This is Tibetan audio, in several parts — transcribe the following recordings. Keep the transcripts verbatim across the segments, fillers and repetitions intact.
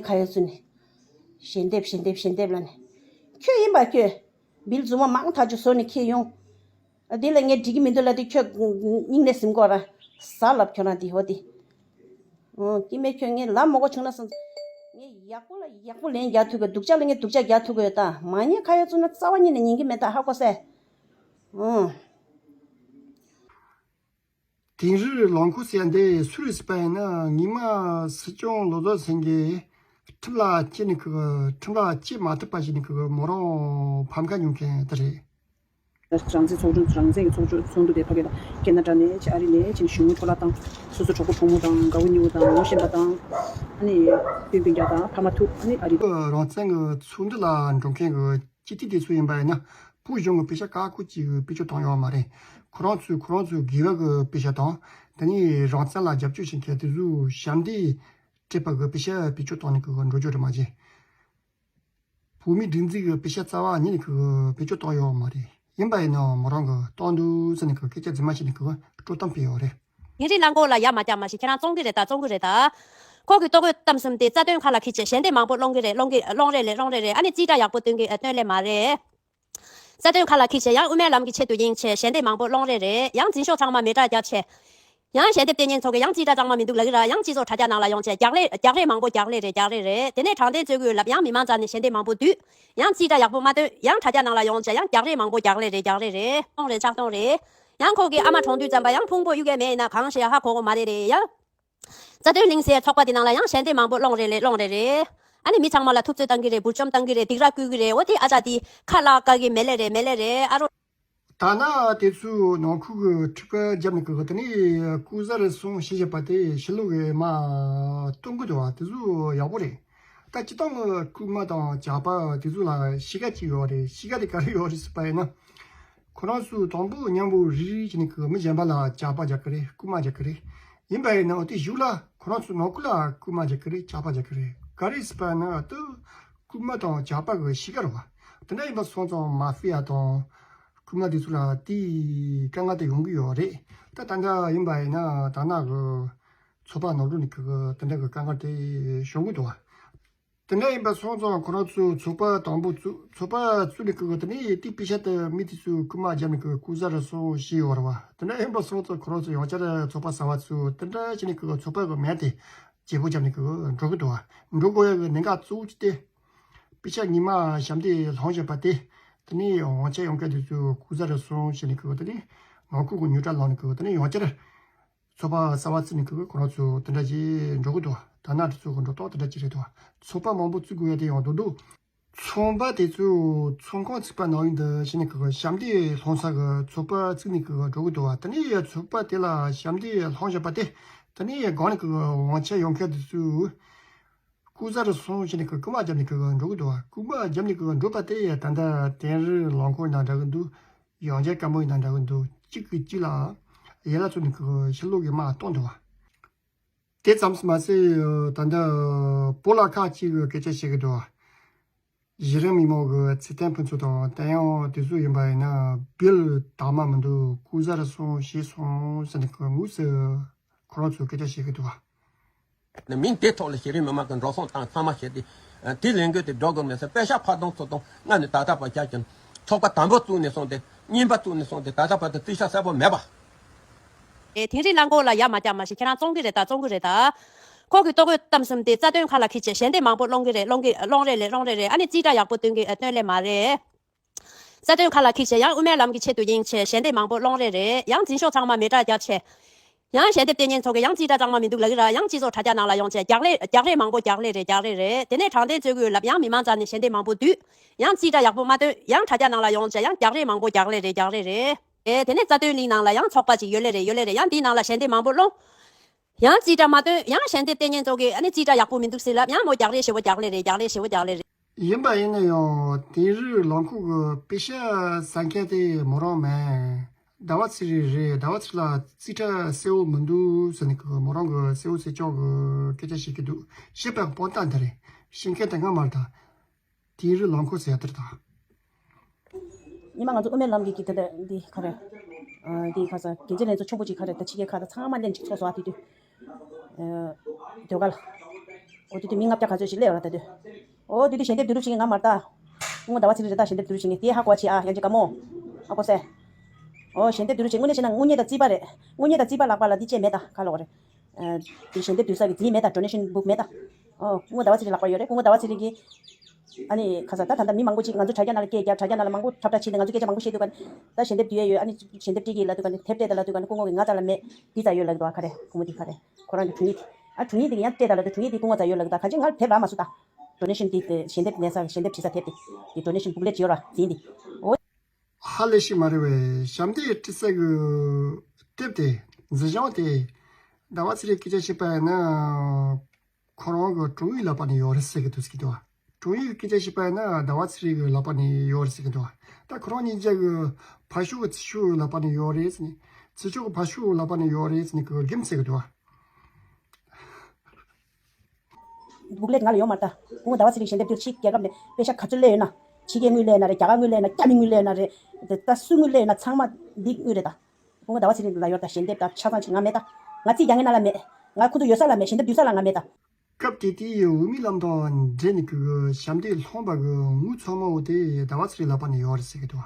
ཁ་ཡ་ཚུ་ནས་ཞལ་འདེབས་ཞལ་འདེབས་ཞལ་འདེབས་ལབ་ནས། ཁྱོད་ཡིན་པ་ཁྱོད་བིལ་རྫུན་མ་མང་ཐག་ཆོད་བཟོ་ནས་ཁྱེར་ཡོང་། ཨ་དེ་ལ་ངས་འགྲིག་གི་མི་འདུག་ལབ་དུས་ཁྱོད་སྙིང་ནས་ཟིན་གོ་ར། ཟ་ལབ་ཁྱོད་རང་དེ་འོ་དེ། ཨོ་སྐྱེ་དམན་ཁྱོད་ངས་ལབ་མ་གོ་བྱུང་ན་སོང་། ངས་ཡག་པོ་ལ་ཡག་པོ་ལན་རྒྱག་ཐུབ་གི། སྡུག་ཅག་ལ་ངས་སྡུག་ཅག་རྒྱག་ཐུབ་གི་ཡོད་ད། མ་ཉེས་ཁ་ཡ་བཙུགས་ན་རྩ་བ་ཉིད་ནས་ཉན་གི་མེད་ད། ཧ་གོ་སོང་། ཨོ། དིང་རི་ལང་ཁུ་ཟེར་ཡ་འདི་སུ་རེད་ཟེར་བ་ཡིན་ན། ཉི་མ་སྲིད་སྐྱོང་བློ་བཟང་སེང་གེ་ཁྲིམས་ལ་སྐྱེས་ནི་གི། ཁྲིམས་ལ་སྐྱེས་མ་ཐུབ་པ་ཞིག་ནི་གི་མོ་རང་ཕམ་ཁ་མྱོང་མཁན་དེ་རེད། རང་བཙན་ཚོགས་ཆུང་། རང་བཙན་གྱི་ཚོགས་ཆུང་ཚོགས་འདུ་དེ་ཕ་གི་དང་ཁེ་ན་ཌ་ནས་ཅི། ཨ་རི་ནས་ཅི། གཞུང་གི་འཕྲོ་བརླག་དང་། སོ་སོ་གྲོགས་པོ་གྲོགས་མོ་དང་དགའ་བོ་ཉེ་བོ་དང་ངོ་ཤེས་པ་དང་། ཨ་ནི་སྤུན་སྤུན་ཀྱག་དང་ཕ་མ་ཐུག་ཨ་ནི་ཨ་རི། རང་བཙན་གྱི་ཚོགས་འདུ་ལ་འགྲོ་མཁན་གྱི་སྤྱི་འཐུས་དེ་ཚོ་ཡིན་པ་ཡིན་ན། བོད་གཞུང་གི་པེ་ཤ་ག་ཁུ་ཅིག་བེད་སྤྱོད་བཏང་ཡོད་མ་རེད། ཁོ་རང་ཚོས་ཁོ་རང་ཚོའི་དགེ་བ་གི་པེ་ཤ་དང་། དེ་ནས་རང་བཙན་ལ་རྒྱབ་སྐྱོར་བྱེད་མཁན་དེ་ཚོའི་ཞབས་འདེགས་སྤྲད་པ་གི་པེ་ཤ་བེད་སྤྱོད་བཏང་ནས་གི་འགྲོ་རྒྱུ་རེད་མ་གཞི། བོད་མིའི་སྒྲིག་འཛུགས་ཀྱི་པེ་ཤ་རྩ་བ་ཉིད་ནས་གི་བེད་སྤྱོད་བཏང་ཡོད་མ་རེད། ཡིན་པ་ཡིན་ནའང་མོ་རང་གི་བཏང་འདུག་ཟེར་ནས་གི་སྐད་ཆ་རྫུན་མ་བཤད་ནས་གི་སྤྲོད་གཏམ་སྤེལ་ཡོད་རེད། དིང་རི་གླང་གོག་ལ་ཡ་མ་བཀྱག་མ་ཞིག་ཁྱེད་རང་བཙོང་གི་རེད་ད། བཙོང་གི་རེད་ད། ཁོ་གི་ལྟོ་གོས་གཏམ་གསུམ་དེ་རྩ་དོན་ཁ་ལ་ཁྱེར་བྱས་ཞལ་འདེབས་མང་པོ་སློང་གི་རེད། སློང་གི་སློང་རེད་ལས་སློང་རེད་རེད། ཨ་ནི་རྩིས་ཁྲ་ཡག་པོ་སྟོན་གི་སྟོན་ལེ་མ་རེད། རྩ་དོན་ཁ་ལ་ཁྱེར་བྱས་ཡང་དབུ་མའི་ལམ་གྱི་ཆེད་དུ་ཡིན་བྱས་ཞལ་འདེབས་མང་པོ་སློང་རེད་རེད། ཡང་འཛིན་ཤོག་ཚང་མ་མེ་སྲེག་རྒྱབ་བྱས། ཡང་ཞལ་འདེབས་ལྟེ་གཉན་ཚོ་གི་ཡང་རྩིས་ཁྲ་གཙང་མ་མི་འདུག་ལབ་ཀྱི་ར། ཡང་སྤྱི་ཚོགས་དྲ་རྒྱ་ནང་ལ་ཡོང་བྱས་རྒྱག་ལེ་རྒྱག་རེས་མང་པོ་རྒྱག་ལེ་རེད། རྒྱག་རེས་རེད། དེ་ནས་དྲང་བདེན་རྩོད་དགོས་ལབ་ཡང་མི་མང་རྩ་ནས་ཞལ་འདེབས་མང་པོ་བསྡུས། ཡང་རྩིས་ཁྲ་ཡག་པོ་མ་སྟོན། ཡང་དྲ་རྒྱ་ནང་ལ་ཡོང་བྱས་ཡང་རྒྱག་རེས་མང་པོ་རྒྱག་ལེ་རེད། རྒྱག་རེས་རེད། གཏོང་རེད་ཕྱག་གཏོང་རེད། ཡང་ཁོ་གི་ཨ་མ་གྲོངས་དུས་ཙམ་པ་ཡང་ཕུང་པོ་གཡུག་ཡས་མེད་ན་གང་བྱས་ཧ་གོ་གོ་མ་རེད་རེད་ཡ། རྩ་དོན་གླིང་ཟེར་ཚོགས་པ་དེ་ནང་ལ་ཡང་ཞལ་འདེབས་མང་པོ་སློང་རེད་ལས་སློང་རེད་རེད། ཨ་ནི་མི་ཚང་མ་ལ་ཐུབ་ཚོད་བཏང་གི་རེད། འབུར་བཅོམ་བཏང་གི་རེད། སྡིགས་ར་བསྐུལ་གི་རེད། འོ་དེ་ཨ་ཅག་དེ་ཁ་ལག་བཀག་གི་མེད་ལེ་རེད། མེད་ལེ་རེད་ཨ་རོ། ད་ནི་དེ་ཚོའི་ནང་ཁུལ་གྱི་འཁྲུག་པ་བརྒྱབ་ནས་གི་དེ་ནས་སྐུ་གཟུགས་རེ་ཟུང་ཞེས་བྱ་བ་དེ་ཕྱི་ལོགས་གི་མ་སྟོན་གི་འདུག་བ། དེ་ཚོ་ཡག་པོ་རེད། ད་སྤྱིར་བཏང་གི་རྐུན་མ་དང་ཇག་པ་དེ་ཚོ་ལ་གཤིས་ཀ་ཅིག་ཡོད་རེད། གཤིས་ཀ་དེ་ག་རེ་ཡོད་རེད་ཟེར་བ་ཡིན་ན། ཁོ་རང་ཚོས་དང་པོ་མཉམ་པོ་རིག་རིག་བྱས་ནས་གི་མི་གཞན་པ་ལ་ཇག་པ་རྒྱག་གི་རེད། རྐུན་མ་རྒྱག་གི་རེད། ཡིན་པ་ཡིན་ནའང་དེ་གཞུག་ལ་ཁོ་རང་ཚོའི་ནང་ཁུལ་ལ་རྐུན་མ་རྒྱག་གི་རེད། ཇག་པ་རྒྱག་གི་རེད། ག་རེ་ཟེར་བ་ན་དེ་རྐུན་མ་དང་ཇག་པ་གི་གཤིས་ཀ་རེད་བ། དེ་འདྲ་ཡིན་པ་སོང་ཙང་མ་ཧྥི་ཡ་དང་རྐུན་མ་དེ་ཚོ་ལ་དེའི་དཀའ་ངལ་དེ་ཡོང་གི་ཡོད་རེད། ད་ད་ལྟ་ཡིན་པ་ཡིན་ན་ད་ནང་གི་ཚོགས་པ་ནང་ལོགས་ནས་གི་དེ་འདྲ་གི་དཀའ་ངལ་དེ་བྱུང་གི་འདུག་བ། དེ་འདྲ་ཡིན་པ་སོང་ཙང་ཁོ་རང་ཚོས་ཚོགས་པ་དང་པོ་བཙུགས། ཚོགས་པ་བཙུགས་ནས་ཁོ་དེ་ནས་དེའི་པེ་ཤ་དེ་མི་དེ་ཚོས་རྐུན་མ་བརྒྱབ་ནས་ཁོ་སྐུ་གཟུགས་རེ་ཟུང་བྱས་ཡོད་རེད་བ། དེ་འདྲ་ཡིན་པ་སོང་ཙང་ཁོ་རང་ཚོ་ཡང་བསྐྱར་ཚོགས་པ་གསར་པ་བཙུགས། དེ་འདྲ་བྱས་ནས་ཁོ་ཚོགས་པ་གི་མིང་དེ་བརྗེ་པོ་བརྒྱབ་ནས་ཁོ་འགྲོ་གི་འདུག་བ། འགྲོ་དགོས་ཡ་གི་གནད་འགག་གཙོ་བོ་གཅིག་དེ། པེ་ཤ་ཉི་མ་ཞབས་འདེགས་སློང་བཞིན་པ་དེ། དེ་ནས་དབང་ཆ་ཡོད་མཁན་དེ་ཚོས་སྐུ་གཟུགས་རེ་ཟུང་བྱས་ནས་ཁོ་དེ་ནས་ནང་ཁུལ་གྱི་ཉོ་གྲྭ་ལངས་ནས་ཁོ་དེ་ནས་ཡང་བསྐྱར། ཚོགས་པ་གསར་པ་བཙུགས་ནས་ཁོ་ཁོ་རང་ཚོ་དེ་འདྲ་ཅིག་འགྲོ་གི་འདུག་ད་ནང་དེ་ཚོ་གི་འགྲོ་སྟངས་དེ་འདྲ་ཅིག་རེད་འདུག་ཚོགས་པ་མང་པོ་བཙུགས་དགོས་ཡ་དེ་ཡང་འདུག་འདུག་ཚོང་པ་དེ་ཚོས་ཚོང་ཁང་བཙུགས་པ་ནང་བཞིན་དུ་བྱས་ནས་ཁོ་ཞབས་འདེགས་སློང་ས་གི་ཚོགས་པ་བཙུགས་ནས་ཁོ་འགྲོ་གི་འདུག་དེ་ནས་ཡ་ཚོགས་པ་དེ་ལ་ཞབས་འདེགས་སློང་བཞིན་པ་དེ། དེ་ནས་ཡ་སྒང་ནས་ཁོ་དབང་ཆ་ཡོད་མཁན་དེ་ཚོས་སྐུ་གཟུགས་རེ་ཟུང་བྱས་ནས་ཁོ་རྐུན་མ་བརྒྱབ་ནས་ཁོ་འགྲོ་གི་འདུག་རྐུན་མ་བརྒྱབ་ནས་ཁོ་འགྲོ་པ་དེ་ཡ་ད་ལྟ་དིང་རི་ལང་ཁོག་ཡིན་ན་འདྲ་གི་འདུག་ཡང་རྒྱལ་དཀར་མོ་ཡིན་ན་འདྲ་གི་འདུག་གཅིག་གིས་གཅིག་ལ་ཡན་ལག་བཙུགས་ནས་ཁོ་ཕྱི་ལོགས་ཀྱི་མ་གཏོང་འདུག་བ། དེ་ཙམ་མ་ཟད་ད་ལྟ་སྤོ་ལགས་ཁག་ཅིག་གིས་སྐད་ཆ་བཤད་ཀྱི་འདུག་བ། གཞི་རིམ་མི་མང་གི་ཚེ་བརྟན་ཕུན་ཚོགས་དང་བསྟན་དབྱངས་དེ་ཚོ་ཡིན་པ་ཡིན་ན་བིལ་དྭངས་མ་མི་འདུག་སྐུ་གཟུགས་རེ་ཟུང་བྱས་སོང་ཟེར་ནས་ཁོ་དངོས་སུ་ཁོ་རང་ཚོས་སྐད་ཆ་བཤད་ཀྱི་འདུག་བ། ནས་མིང་དེ་ཐོག་ལ་གཞི་རིམ་མི་མང་གི་འགྲོ་སོང་བཏང་ཚང་མ་བྱས་ཏེ། དེ་ལས་འགུལ་དེ་འགྲོ་དགོས་མེད་ཟེར་པེ་ཤག་ཕར་གཏོང་ཚུར་གཏོང་སྔ་ནས་ད་ལྟ་བར་རྒྱག་ཀྱང་། ཚོགས་པ་དང་པོ་བཙུགས་ནས་བཟུང་སྟེ་གཉིས་པ་བཙུགས་ནས་བཟུང་སྟེ་ད་ལྟ་བར་དུ་རྩིས་ཆ་གསལ་པོ་མེད་པ། ཨེ་དིང་རི་གླང་གོག་ལ་ཡ་མ་བཀྱག་མ་ཞིག་ཁྱེད་རང་བཙོང་གི་རེད་ད། བཙོང་གི་རེད་ད། ཁོ་གི་ལྟོ་གོས་གཏམ་གསུམ་དེ་རྩ་དོན་ཁ་ལ་ཁྱེར་བྱས་ཞལ་འདེབས་མང་པོ་སློང་གི་རེད། སློང་གི་སློང་རེད་ལས་སློང་རེད་རེད། ཨ་ནི་རྩིས་ཁྲ་ཡག་པོ་སྟོན་གི་སྟོན་ལེ་མ་རེད། རྩ་དོན་ཁ་ལ་ཁྱེར་བྱས་ཡང་དབུ་མའི་ལམ་གྱི་ཆེད་དུ་ཡིན་བྱས་ཞལ་འདེབས་མང་པོ་སློང་རེ་རེད། ཡང་འཛིན་ཤོག་ཚང་མ་མེ་སྲེག་རྒྱབ་བྱས། ཡང་ཞལ་འདེབས་ལྟེ་གཉན་ཚོ་གི་ཡང་རྩིས་ཁྲ་གཙང་མ་མི་འདུག་ལབ་ཀྱི་ར། ཡང་སྤྱི་ཚོགས་དྲ་རྒྱ་ནང་ལ་ཡོང་བྱས་རྒྱག་ལེ་རྒྱག་རེས་མང་པོ་རྒྱག་ལེ་རེད། རྒྱག་རེས་རེད། དེ་ནས་དྲང་བདེན་རྩོད་དགོས་ལབ་ཡང་མི་མང་རྩ་ནས་ཞལ་འདེབས་མང་པོ་བསྡུས། ཡང་རྩིས་ཁྲ་ཡག་པོ་མ་སྟོན། ཡང་དྲ་རྒྱ་ནང་ལ་ཡོང་བྱས་ཡང་རྒྱག་རེས་མང་པོ་རྒྱག་ལེ་རེད། རྒྱག་རེས་རེད། ཨེ་དེ་ནས་རྩ་དོན་གླིང་ནང་ལ་ཡང་ཚོགས་པ་ཅིག་ཡོད་ལེ་རེད། ཡོད་ལེ་རེད། ཡང་འདིའི་ནང་ལ་ཞལ་འདེབས་མང་པོ་སློང་། ཡང་རྩིས་ཁྲ་མ་སྟོན། ཡང་ཞལ་འདེབས་ལྟེ་གཉན་ཚོ་གིས་ཨ་ནི་རྩིས་ཁྲ་ཡག་པོ་མི་འདུག་ཟེར་ལབ་ཡང་མོ་རྒྱག་རེས་ཞེ་བོ་རྒྱག་ལེ་རེད། རྒྱག་ལེ་ཞེ་བོ་རྒྱག་ལེ་རེད། ཡིན་པ་ཡིན་ན་ཡང་དིང་རི་ལང་ཁུག་གི་པེ་ཤ་ཟ་མཁན་དེ་མོ་རང་མིན། ཟླ་བ་ཚེ་རིང་རེད། ཟླ་བ་ཚེ་རིང་ལ་རྩིས་ཁྲ་གསལ་བོ་མི་འདུག་ཟེར་ནས་གི་མོ་རང་གི་གསལ་བོ་གསལ་ལྕོག་གི་སྐད་ཆ་བཤད་ཀྱི་འདུག་བཤད་པའི་དཔང་རྟགས་འདི་རེད། བཤད་མཁན་དེ་ང་མ་རེད་ད། དིང་རི་ལང་ཁུག་ཟེར་ཡ་དེ་རེད་ད། ཉི་མ་ང་ཚོ་དབུ་མའི་ལམ་གྱི་གི་དེ་འདྲ་འདི་ག་རེ། ཨ་འདི་ག་ས་འགན་འཛིན་ལྷན་ཚོགས་ཆེན་པོ་ཅིག་ག་རེ་ད་ཕྱི་རྒྱལ་ཁག་ད་ཚང་མ་ལེན་ཅིག་ཚོགས་སོ་ཨ་དེ་དུས། ཨ་ཟློས་གར། འོ་དེ་དུས་མི་ལྔ་བརྒྱ་ག་ཚོད་ཞིག་སླེབས་ཡོད་ར་ད་དུས། འོ་དེ་དུས་ཞལ་འདེབས་བསྡུ་རུབ་བྱེད་མཁན་ང་མ་རེད་ད། སྐུ་ངོ་ཟླ་བ་ཚེ་རིང་རེད་ད་ཞལ་འདེབས་བསྡུ་རུབ་བྱེད་མཁན་དེ་ཧ་གོ་བ་བྱེད་ཨ། ཡང་ཅིག་དགའ་མོ། ཧ་གོ་སེ། འོ་ཞལ་འདེབས་བསྡུ་རུབ་བྱེད་དངོས་གནས་བྱས་ན་དངུལ་གནས་དང་རྩིས་པ་རེད། དངུལ་གནས་དང་རྩིས་པ་ལག་པ་ལ་འདི་བཅས་མེད་ད་ག་ལོག་རེད། ཨ། དེ་ཞལ་འདེབས་བསྡུ་ས་གི་རྫིས་མེད་ད། donation book མེད་ད། ཨོ། སྐུ་ངོ་ཟླ་བ་ཚེ་རིང་ལག་པར་ཡོད་རེད། སྐུ་ངོ་ཟླ་བ་ཚེ་རིང་གིས། ཨ་ནི་ཁ་ས་ད་ད་ལྟ་མི་མང་པོ་ཅིག་ང་ཚོ་དྲ་རྒྱ་ནང་ལ་སྐད་རྒྱབ། དྲ་རྒྱ་ནང་ལ་མང་པོ་འཁྲབ་འཁྲབ་བྱས་ནས་ང་ཚོ་སྐད་ཆ་མང་པོ་བཤད་དུས་ག་ད་ཞལ་འདེབས་བསྡུ་ཡས་ཡོད། ཨ་ནི་ཞལ་འདེབས་སྤྲད་ཀྱི་ལབ་དུས་ག་དེབ་སྤྲད་ད་ལབ་དུས་ག་སྐུ་ངོ་གིས་ང་རྩ་ལ་མེད། འདི་རྩ་ཡོད་ལབ་འདུག་ག་རེ། སྐུ་ངོ་འདི་ག་རེ། ཁོ་རང་གི་དྲུང་ཡིག་དེ། ཨ། དྲུང་ཡིག་དེ་ཡང་སྤྲད་ད་ལབ་དུས་དྲུང་ཡིག་དེ་སྐུ་ངོ་རྩ་ཡོད་ལབ་འདུག་ད་གང་ཅི་ང་ལ་དེབ་རག་མ་སོང་ད། donation དེ་ཞལ་འདེབས་གནས་ས་ཞལ་འདེབས་བྲིས་ས་དེབ་དེ། དེ་donation booklet ཡོད་ར་རྫིས་འདི། འོ། ཧ་ལས་ཤིག་མ་རེད་བས། ཞབས་འདེགས་སྤྲད་ས་གི་དེབ་དེ། འཛིན་བྱང་དེ། ཟླ་བ་ཚེ་རིང་སྐད་ཆ་བཤད་པ་ཡིན་ན། ཁོ་རང་གི་དྲུང་ཡིག་ལག་པ་ནས་ཡོད་རེད་ཟེར་གི་འདུག་ཟེར་གི་འདུག་དྲུང་ཡིག་གི་སྐད་ཆ་བཤད་པ་ཡིན་ན་ཟླ་བ་ཚེ་རིང་གི་ལག་པ་ནས་ཡོད་རེད་ཟེར་གི་འདུག་ད་ཁོ་རང་གཉིས་ཆ་གི་ཕར་ཕྱོགས་གི་ཚུར་ཕྱོགས་ལག་པ་ནས་ཡོད་རེད་ཟེར་ནས། ཚུར་ཕྱོགས་གི་ཕར་ཕྱོགས་ལག་པ་ནས་ཡོད་རེད་ཟེར་ནས་གི་རྒྱུ་མཚན་གི་འདུག booklet ང་ལ་ཡོད་མ་རེད་ད། སྐུ་ངོ་ཟླ་བ་ཚེ་རིང་ཞལ་འདེབས་བསྡུ་རུབ་ཕྱིའི་རྒྱལ་ཁབ་ནས་པེ་ཤ་ག་ཚོད་སླེབས་ཡོད་ན། ཕྱི་རྒྱལ་དངུལ་སླེབས་ན་རེད། རྒྱ་གར་དངུལ་སླེབས་ན་རེད། རྒྱ་མི་དངུལ་སླེབས་ན་རེད། ད་སུའི་དངུལ་སླེབས་ན་ཚང་མ་འདི་དངུལ་རེད་ད། སྐུ་ངོ་ཟླ་བ་ཚེ་རིང་ལ་ཡོད་ད། ཞལ་འདེབས་ད་ཆ་ཚང་ཅིག་ང་མེད་ད། ང་རྩིས་རྒྱག་མཁན་ནང་ལ་མེད། ང་ཁོ་ཚོ་ཡོད་ས་ལ་མེད། ཞལ་འདེབས་བསྡུ་ས་ལ་ང་མེད་ད། སྐབས་དེ་དུས་འོས་མི་ལམ་དང་འབྲེལ་ནས་གི་ཞབས་འདེགས་སློང་བ་གི་དངུལ་ཚང་མ་འོ་དེ་ཟླ་བ་ཚེ་རིང་ལག་པ་ནས་ཡོད་རེད་ཟེར་གི་འདུག་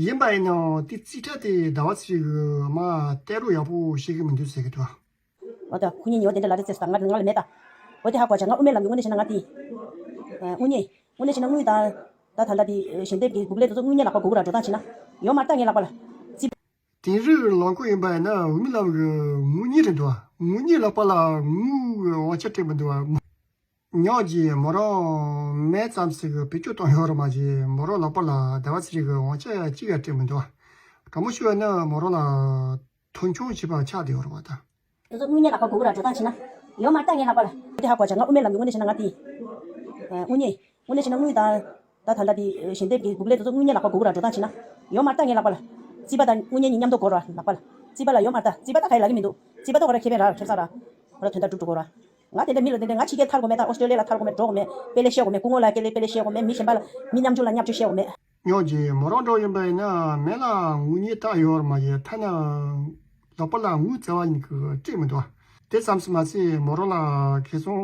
ཡིན་པ་ཡིན་ནའང་དེ་རྩིས་ཁྲ་དེ་ཟླ་བ་ཚེ་རིང་གི་མ་བལྟས་རོགས་ཡག་པོ་ཤེས་གི་མི་འདུག་ཟེར་གི་འདུག་འོ་ད་ཁོ་གཉིས་ཉོ་དེ་འདྲ་ལ་རེ་ཙེ་ས་ང་ང་ལ་མེད་ད། འོ་དེ་ཧ་གོ་བྱ། ང་དབུ་མའི་ལམ་གྱི་དངོས་གནས་བྱས་ན་ང་དེ། དངོས་གནས། དངོས་གནས་བྱས་ན་དངུལ་དང་། ད་ད་ལྟ་དེ་ཞལ་འདེབས་ཀྱི་booklet དེ་ཚོ་དངུལ་གནས་ལག་པ་དགོས་ཀྱི་ར། འགྲོ་སྟངས་བྱས་ན། ཡོད་མ་རེད་ད་ངའི་ལག་པ་ལ། རྩིས། དིང་རི་ལང་ཁུ་ཡིན་པ་ཡིན་ན་འོས་མི་ལམ་གྱི་དངུལ་གཉེར་རེད་འདུག་དངུལ་གཉེར་ལག་པ་ལ་དངུལ་གྱི་དབང་ཆ་སྤྲད་མི་འདུག་ཉག་གིས་མོ་རང་མེད་ཙམ་ཞིག་གི་བེད་སྤྱོད་བཏང་ཡོད་རེད་མ་གཞི་མོ་རང་ལག་པ་ལ་ཟླ་བ་ཚེ་རིང་གི་དབང་ཆ་གཅིག་ཡང་སྤྲད་མི་འདུག་དྲང་པོ་ཞུ་བ་ན་མོ་རང་ལ་མཐོང་ཆུང་བྱས་པ་ཆགས་བསྡད་ཡོད་རེད་པ་ད། དེ་ཚོ་དངུལ་གཉེར་ལག་པ་དགོས་ཀྱི་ར། འགྲོ་སྟངས་བྱས་ན། ཡོད་མ་རེད་ད་ངའི་ལག་པ་ལ། དེ་ཧ་གོ་བྱ། ང་དབུ་མའི་ལམ་གྱི་དངོས་གནས་བྱས་ན་ང་དེ། དངུལ་གཉེར། དངོས་གནས་བྱས་ན་དངུལ་དང་། ད་ད་ལྟ་དེ་ཞལ་འདེབས་ཀྱི་booklet དེ་ཚོ་དངུལ་གཉེར་ལག་པ་དགོས་ཀྱི་ར། འགྲོ་སྟངས་བྱས་ན། ཡོད་མ་རེད་ད་ངའི་ལག་པ་ལ། རྩིས་པ་དང་དངུལ་གཉེར་གཉིས་མཉམ་དུ་དགོས་ར་ལག་པ་ལ། རྩིས་པ་ལ་ཡོད་མ་རེད་ད། རྩིས་པ་ད་ག་ཡི་ལབ་ཀྱི་མི་འདུག་རྩིས་པ་ད་ཁོ་ར་ཁེ་ཕན་ར་ཁེ་ས་ར། ཁོ་ར་དོན་དག་སྒྲུབ་འགྲོ་དགོས་ར། ང་དེ་འདྲ་མི་ལ་དེ་འདྲ། ང་ཕྱི་རྒྱལ་ཐར་དགོས་མེད་ད། ཨོ་སི་ཀྲོ་ལི་ཡ་ལ་ཐར་དགོས་མེད། འགྲོ་དགོས་མེད། དཔེ་ལས་བཤད་དགོས་མེད། སྐུ་ངོ་ལ་དཔེ་ལས་དཔེ་ལས་བཤད་དགོས་མེད། མི་གཞན་པ་ལ་མི་ཉམ་ཆུང་ལ་ཉམ་ཆུང་བཤད་དགོས་མེད། ཉག་གིས་མོ་རང་འདྲ་ཡིན་པ་ཡིན་ན་མེད་ལ་དངུལ་གཉེར་བཏང་ཡོད་རེད་མ་གཞི་ཐ་ན་ལག་པ་ལ་དངུལ་རྩ་བ་ཉིད་ཀྱིས་སྤྲད་མི་འདུག་དེ་ཙམ་ཞིག་མ་ཚད་མོ་རང་ལ་ཁེ་བཟང་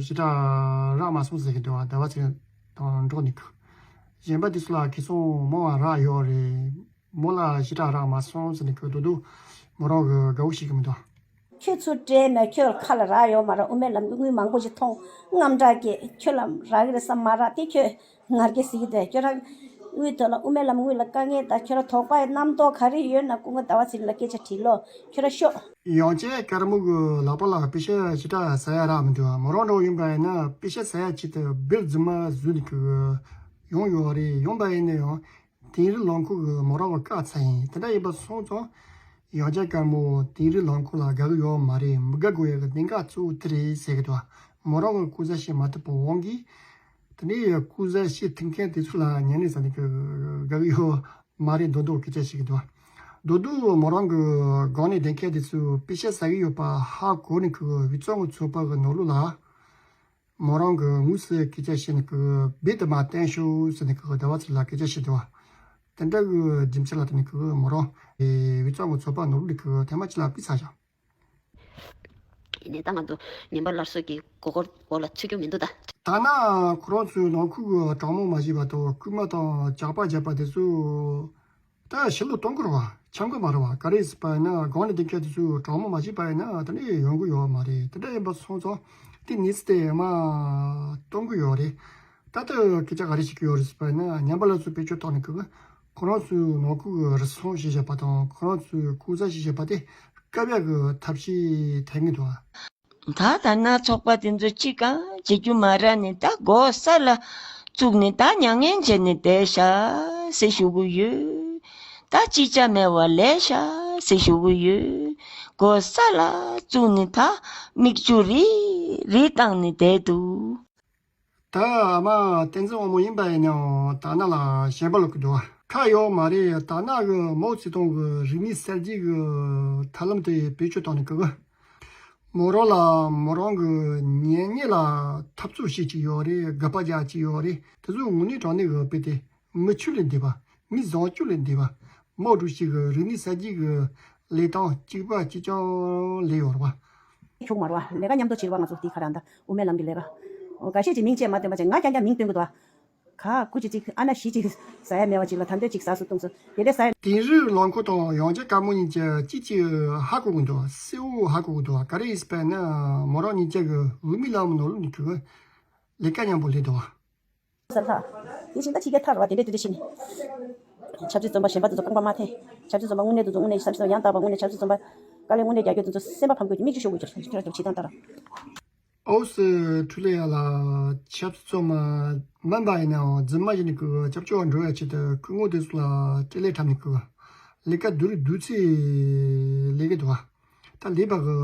ཞེ་དྲག་རག་མ་སོང་ཟེར་གྱི་འདུག་ཟླ་བ་ཚེ་རིང་དང་འགྲོགས་ནས་གི། གཞན་པ་དེ་ཚོ་ལ་ཁེ་བཟང་མང་བ་རག་ཡོད་རེད། མོ་ལ་ཞེ་དྲག་རག་མ་སོང་ཟེར་ནས་གི་དོ་དོ་མོ་རང་གི་དགའ་བོ་བྱེད་ཀྱི་མི་འདུག་ཁྱོད་ཚུར་སྤྲད་ན་ཁྱོད་ཁ་ལ་རག་ཡོད་མ་རེད། དབུ་མའི་ལམ་གྱི་དངུལ་མང་པོ་ཞིག་མཐོང་། དངངས་སྐྲག་སྐྱེས། ཁྱོད་ལ་རག་གི་རེད་བསམ་མ་རག་དེ་ཁྱོད་ངར་སྐད་ཟེར་གྱི་འདུག་ཁྱོད་རང་དངུལ་དོན་ལ་དབུ་མའི་ལམ་དངུལ་ལ་དཀའ་ངལ་དང་ཁྱོད་རང་དོགས་པ་ཡི་རྣམ་རྟོག་ག་རེ་ཡོད་ན་སྐུ་ངོ་ཟླ་བ་ཚེ་རིང་ལ་སྐད་ཆ་དྲིས་ལོ། ཁྱོད་རང་ཤོག་ཡང་ཅིན་དཀར་མོ་གི་ལག་པ་ལ་པེ་ཤ་ཞེ་དྲག་ཟ་ཡ་རག་མི་འདུག་མོ་རང་འདྲ་ཡིན་པ་ཡིན་ན་པེ་ཤ་ཟ་ཡ་ཆེད་དུ་བེར་རྫུན་མ་བཟོས་ནས་གི་ཡོང་ཡོད་རེད། ཡོང་པ་ཡིན་ན་ཡང་དིང་རི་ལང་ཁུ་གི་མོ་རང་གི་བཀའ་ཚ་ཡིན། དེ་འདྲ་ཡིན་པ་སོང་ཙང་ཡང་ཅིན་དཀར་མོ་དིང་རི་ལང་ཁུ་ལ་དགའ་གི་ཡོད་མ་རེད། མི་དགའ་དགོས་ཡ་གི་གནད་འགག་གཙོ་བོ་དེ་རེད་ཟེར་གི་འདུག་མོ་རང་གི་སྐུ་ཟ་བྱེད་མ་ཐུབ་པའི་དབང་གིས། དེ་ནས་སྐུ་ཟ་བྱེད་ཐུབ་མཁན་དེ་ཚོ་ལ་ཉན་ནས་ཟ་ནས་གི་དགའ་གི་ཡོད་མ་རེད་མདོག་མདོག་སྐད་ཆ་བཤད་གི་འདུག་མདོག་མདོག་མོ་རང་གི་སྒང་ནས་བསྡད་མཁན་དེ་ཚོས་པེ་ཤ་ཟ་གི་ཡོད་པ་ཧ་གོ་ནས་གི་དབུས་གཙང་གི་ཚོགས་པ་གི་ནང་ལོགས་ལ། མོ་རང་གི་དངོས་སུ་སྐད་ཆ་བཤད་ནས་གི་རྦད་དེ་མར་བསྟན་ཤོག་ཟེར་ནས་གི་ཟླ་བ་ཚེ་རིང་ལ་སྐད་ཆ་བཤད་འདུག་དེ་འདྲ་གི་རྒྱུ་མཚན་ལ་བརྟེན་ནས་གི་མོ་རང་དབུས་གཙང་གི་ཚོགས་པ་ནང་ལོགས་ནས་གི་ཐེངས་མ་གཅིག་ལ་ཕུད་ཚར་བཞག་ཡིན་ནའི་ད་ང་ཚོ་ཉན་པ་སླར་གསོ་གི་མགོ་སྐོར་འོག་ལ་ཚུད་རྒྱུ་མི་འདུག་ད། ཐ་ན་ཁོ་རང་ཚོའི་ནང་ཁུལ་གྱི་དྲང་མོ་མ་བྱས་པ་དང་རྐུན་མ་དང་ཇག་པ་བརྒྱབ་པ་དེ་ཚོ་ད་ཕྱིར་ལོག་གཏོང་དགོས་རེད་བ། འཆམ་གི་མ་རེད་བ། ག་རེ་ཟེར་བ་ཡིན་ན་སྒང་ནས་བསྡད་མཁན་དེ་ཚོས་དྲང་མོ་མ་བྱས་པ་ཡིན་ན་དེ་འདྲ་ཡོང་གི་ཡོད་མ་རེད། དེ་འདྲ་ཡིན་པ་སོང་ཙང་དེ་གནས་ཚུལ་དེ་མར་གཏོང་གི་ཡོད་རེད། ད་ལྟ་སྐད་ཆ་ག་རེ་བཤད་ཀྱི་ཡོད་རེད་ཟེར་བ་ཡིན་ན་ཉན་པ་སླར་གསོ་བེད་སྤྱོད་བཏང་ནས་གི་ཁོ་རང་ཚོའི་ནང་ཁུལ་གྱི་རུལ་སུངས་བྱས་བཞག་པ་དང་ཁོ་རང་ཚོའི་ལྐོག་ཟ་བྱས་བཞག་པ་དེ་བཀག་ཡག་གི་ཐབས་ཤེས་འཐེན་གྱི་འདུག་ཨ། ད་ད་ན་ཚོགས་པ་དེ་ཚོ་གཅིག་ཀྱང་བྱེད་རྒྱུ་མ་རག་ནས་ད་སྒོ་ས་ལ་བཙུགས་ནས་ད་མྱ་ངན་བྱས་ནས་བསྡད་ཤག་ཟེར་ཞུ་གི་ཡོད། ད་ཅི་བྱ་མེད་པ་ལས་ཤག་ཟེར་ཞུ་གི་ཡོད། སྒོ་ས་ལ་བཙུགས་ནས་ད་མིག་ཆུ་རིལ་རིལ་བཏང་ནས་བསྡད་འདུག་ད་ཨ་མ་བསྟན་འཛིན་དབང་མོ་ཡིན་པ་ཡིན་ནའང་དག་སྣང་ལ་ཞེན་པ་ལོག་གི་འདུག་ཁ་ཡོད་མ་རེད། དག་སྣང་གི་མའོ་ཙེ་ཏུང་གི་རིག་གནས་གསར་བརྗེ་གི་ཐབས་ལམ་དེ་བེད་སྤྱོད་བཏང་ནས་གི་མོ་རང་ལ་མོ་རང་གི་ཉེ་གནས་ལ་འཐབ་རྩོད་བྱེད་ཀྱི་ཡོད་རེད། དགག་པ་རྒྱག་ཀྱི་ཡོད་རེད། དེ་ཚོ་དངོས་གནས་དྲང་གནས་གི་དཔེ་དེ་མི་ཆོས་ལས་འདས་པ། མི་བཟང་སྤྱོད་ལས་འདས་པ། མའོ་ཀྲུའུ་ཞི་གི་རིག་གནས་གསར་བརྗེ་གི་ལས་སྟངས་གཅིག་པ་གཅིག་རྐྱང་ལས་ཡོད་རེད་པ། ཁྱུག་མ་རུ་བ་ལས་ཀ་མཉམ་དུ་བྱེད་པ། ང་ཚོ་དེ་ག་ར་ད་དབུ་མའི་ལམ་གྱི་ལས་ཀ་འགའ་ཤས་ཅིག་མིང་བཅས་མ་བཏོན་པ་བྱས། ང་རྐྱང་རྐྱང་མིང་བཏོན་གི་འདུག་ཨ། ག་ཀུ་ཅི་ཅིག་ཨ་ན་ཞི་ཅིག་ཟ་ཡ་མེད་པ་ཅིག་ལ་ད་འདོད་ཅིག་ཟ་སུ་བཏུང་སུ་དེ་འདྲ་ཟ་ཡ། དིང་རི་རླངས་འཁོར་དང་ཡང་རྒྱལ་དཀར་མོ་གཉིས་ཀྱི་གཅིག་གཅིག་ཧ་གོ་གི་འདུག་གསལ་བོ་ཧ་གོ་གི་འདུག་ག་རེ་ཡིན་ཟེར་བ་ན་མོ་རང་གཉིས་ཀྱི་གི་དབུ་མའི་ལམ་ནང་ལོགས་ནས་གི་ལས་ཀ་མཉམ་པོ་ལས་འདུག་ཟེར་ལ། དེ་བཞིན་ད་ཕྱི་རྒྱལ་ཐར་བ་དེ་འདྲས་དེ་འདྲས་ཕྱིན་ནས། ཆབ་སྲིད་བཙོན་པ་གཞན་པ་དེ་ཚོ་རྐང་པ་མ་འཐེན། ཆབ་སྲིད་བཙོན་པ་དངོས་གནས་དེ་ཚོ་དངོས་གནས་བསམ་བློ་ཡང་དག་པ་དངོས་གནས་ཆབ་སྲིད་བཙོན་པ་དཀའ་ལས་དངོས་གནས་རྒྱག་རྒྱུ་དེ་ཚོ་སེམས་པ་ཕམ་དགོས་ཀྱི་མིག་ཆུ་ཤོར་དགོས་ཀྱི་ཁྱེད་རང་ཚོ་བྱེད་སྟངས་ལྟར། ཨོ་སི་ཁྲུ་ལི་ཡ་ལ་ཆབ་སྲིད་བཙོན་པ་མིན་པ་ཡིན་ནའང་རྫུན་མ་ཡིན་ནི་ཀུ་སྐྱབས་བཅོལ་བ་འགྲོ་བའི་ཆེད་དུ་སྐུ་ངོ་དེ་ཚོ་ལ་སྤྲེལ་ལད་འཁྲབ་ནི་ཀུ་ལས་ཀ་བསྡུ་རུ་བསྡུ་ཚེ་ལས་ཀ་འདུག་བ། ད་ལས་པ་གི་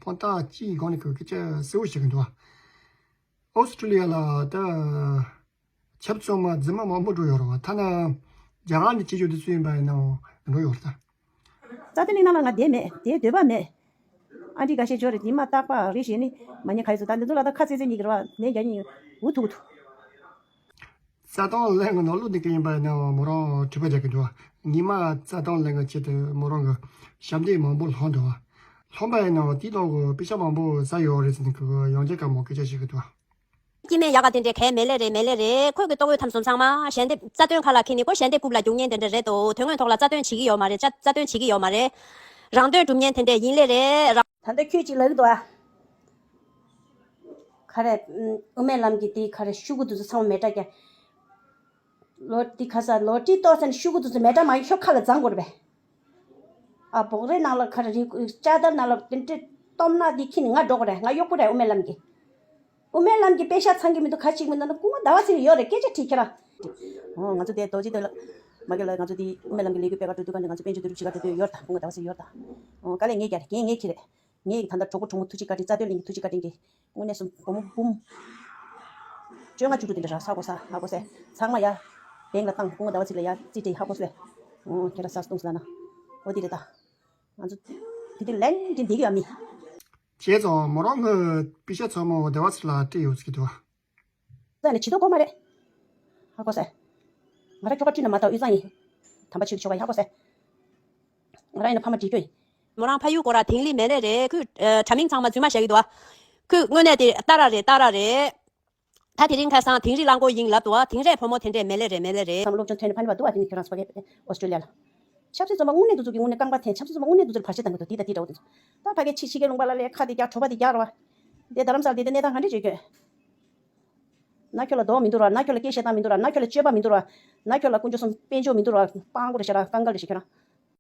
དཔང་རྟགས་ཅིག་སྒང་ནས་ཀུ་སྐད་ཆ་གསལ་བོ་བཤད་གི་འདུག་བ། ཨོ་སི་ཁྲུ་ལི་ཡ་ལ་ད་ཆབ་སྲིད་བཙོན་པ་རྫུན་མ་མང་པོ་འགྲོ་ཡོད་རེད་བ། ཐ་ན་རྒྱ་གར་ནས་སྐྱེས་ཆོག་དེ་ཚོ་ཡིན་པ་ཡིན་ནའང་འགྲོ་ཡོད་རེད་ད། རྩ་དོན་གླེང་སྟངས་ལ་ང་བསྡད་མེད། བསྡད་འདོད་པ་མེད། ཨ་འདྲི་འགའ་ཤས་འབྱོར་རེད། ཉི་མ་རྟག་པ་རེ་བཞིན་ནི་མ་ཉེས་ཁ་ཡི་ཚོ་ད་འདི་ཚོ་ལ་ད་ཁ་ཚེ་ཚེ་གཉིས་ཀྱི་རེད་བ། ལན་རྒྱག་ཉིན་འུ་ཐུག་འུ་ཐུག་རྩ་དོན་གླེང་གི་ནང་ལོགས་འདི་ག་ཡིན་པ་ཡིན་ནའང་མོ་རང་དྲི་བ་རྒྱག་གི་འདུག་ཉི་མ་རྩ་དོན་གླེང་གི་ཆེད་དུ་མོ་རང་གི་ཞབས་འདེགས་མང་པོ་སློང་འདུག་བ། སློང་པ་ཡིན་ནའང་དེའི་ནང་གི་པེ་ཤག་མང་པོ་ཟ་ཡོད་རེད་ཟེར་ནས་ཁོ་གི་ཡང་རྒྱ་དཀར་མོ་སྐད་ཆ་བཤད་གི་འདུག་སྐྱེ་དམན་ཡག་ག་དེ་འདྲའི་གལ་མེད་ལེ་རེད། མེད་ལེ་རེད། ཁོས་གི་ལྟོ་གོས་ཐམ་སུམ་ཚང་མ་ཞལ་འདེབས་རྩ་དོན་ཁ་ལ་ཁེལ་ནི་ཁོ་ཞལ་འདེབས་རྐུབ་ལ་རྒྱུག་ཉན་དེ་འདྲ་རེད་དོ། དོན་དངོས་ཐོག་ལ་རྩ་དོན་བྱེད་ཀྱི་ཡོད་མ་རེད། རྩ་རྩ་དོན་བྱེད་ཀྱི་ཡོད་མ་རེད། རང་དོན་སྒྲུབ་ཉན་དེ་འདྲ་ཡིན་ལེ་རེད། རང་། ད་ལྟ་ཁྱོད་ཅིག་ལབ་ཀྱི་འདུག་ཨ། ག་རེ། དབུ་མའི་ལམ་གྱི་དེ་ག་རེ་ཤོག་གུ་དེ་ཚོ་ཚང་མ་མེ་སྲེག་རྒྱག་ལོ་དེ་ག་ས་ལོ་ཊི་གཏོར་ཚར་ནས་ཤོག་གུ་དེ་ཚོ་མེ་སྲེག་མ་ཡིན་ཤོག་ཁ་ལ་བརྫང་དགོས་རེད་པས། ཨ་བོག་རའི་ནང་ལ་ག་རེ་རིག་ལྕགས་དར་ནང་ལ་དེ་འདྲ་གཏོར་ན་དེ་ཁྱི་ནི་ང་འགྲོ་གི་རེད། ང་གཡོག་པོ་རེད་དབུ་མའི་ལམ་གྱི། དབུ་མའི་ལམ་གྱི་པེ་ཤག་ཚང་གི་མི་འདུག་ག་ཅིག་མི་འདུག་ན་སྐུ་ངོ་ཟླ་བ་ཚེ་རིང་ཡོད་རེད། སྐད་ཆ་དྲིས་ཁྱེད་རང་། ཨོ་ང་ཚོ་དེ་རྡོ་རྗེ་གདན་ལ་མ་གི་ལ་ང་ཚོ་དེ་དབུ་མའི་ལམ་གྱི་ལས་འགུལ་སྤེལ་ག་འགྲོ་དུས་ག་ནས་ང་ཚོ་དཔལ་འབྱོར་བསྡུ་རུབ་བྱེད་ག་འགྲོ་དུས་ཡོད་ད། སྐུ་ངོ་ཟླ་བ་ཚེ་རིང་ཡོད་ད། ཨོ་དཀའ་ལས་ངས་རྒྱག་རེད། རྒན་ངས་ཁྱེད་རེད། ངས་ད་ལྟ་གྲོགས་པོ་གྲོགས་མོ་ཐུགས་རྗེ་བཀའ་དྲིན་རྩ་དོན་གླིང་གི་ཐུགས་རྗེ་བཀའ་དྲིན་གྱིས་དངོས་གནས་སུ་སྒོར་མོ་འབུམ་བཅོ་ལྔ་བཅུ་དྲུག་དེ་འདྲ་རག་ས་གོ་ས་ཧ་གོ་སེ། ཚང་མ་ཡ་བེང་ལ་བཏང་སྐུ་ངོ་ཟླ་བ་ཚེ་རིང་ལ་ཡ་རྩིས་སྤྲད་ཧ་གོ་སེ། ཨོ་ཁྱེད་རང་ས་སྟོང་ཟ་ན། ཨོ་དེ་རེད་ད། ང་ཚོ་དེ་དུས་ལན་དེ་འདི་གི་ཡ་མི། བྱས་ཙང་མོ་རང་གི་པེ་ཤག་ཚང་མ་ཟླ་བ་ཚེ་རིང་ལ་སྤྲད་ཡོད་ཟེར་གི་འདུག་བ། ད་ནི་བྱེད་དོ་གོ་མ་རེད། ཧ་གོ་སེ། ང་རང་ཁྱོ་ག་ཁྲིད་ན་མ་གཏོགས་དབུས་གཙང་ཡིན། དམ་པ་ཆོས་ཀྱི་ཆོ་ག་ཡིན་ཧ་གོ་སེ། ང་རང་ཡིན་ན་ཕ་མ་འདྲིས་རྒྱུ་ཡིན། མོ་རང་ཕ་ཡུལ་སྐོར་ར་དིང་ལི་མེད་ལེ་རེད། ཁོས་ཨ་དྲ་མིང་ཚང་མ་རྫུན་མ་བཤད་ཀྱི་འདུག་བ། ཁོས་དངོས་གནས་དེ་ཏཱ་ར་རེད་ཏཱ་ར་རེད། ད་དེ་རིང་ཁ་སང་དིང་རི་རླངས་འཁོར་ཡིན་ལབ་འདུག་བ། དིང་རའི་བུ་མོ་དེ་འདྲས་མེད་ལེ་རེད་མེད་ལེ་རེད། བསམ་བློ་སློབ་སྦྱོང་ཐོན་ནས་ཕ་ནི་བ་འདུག་བ། དེ་ནི་ཁྱོད་རང་ཚོ་ཕ་གི་ཨོ་སི་ཀྲོ་ལི་ཡ་ལ། ཆབ་སྲིད་བཙོན་པ་དངོས་གནས་འདི་ཚོ་གི་དངོས་གནས་རྐང་པ་འཐེན། ཆབ་སྲིད་བཙོན་པ་དངོས་གནས་འདི་ཚོར་བར་ཆད་བཏང་གི་འདུག་དེ་ད་དེ་འདྲ་བོ་དེ་ཚོ། ད་ཕ་གི་ཕྱི་ཕྱི་རྒྱལ་ལུང་པ་ལ་ལས་ཁ་དེ་རྒྱག་གྲོད་པ་དེ་རྒྱག་ར་བ། དེ་རྡ་རམ་ས་ལ་དེ་དེ་གནས་སྟངས་ག་འདྲས་བྱེད་དགོས། ན་ཁྱོད་ལ་རྡོག་མི་འདུག་ར། ན་ཁྱོད་ལ་སྐད་བཤད་སྟངས་མི་འདུག་ར། ན་ཁྱོད་ལ་སྤྱོད་པ་མི་འདུག་ར། ན་ཁྱོད་ལ་དཀོན་མཆོག་གསུམ་དཔལ་འབྱོར་མི་འདུག་ར། སྤྲང་པོ་རེད་ཤག་ར། ཀང་ཀ་རེད་ཤག་ཁྱོད་རང་།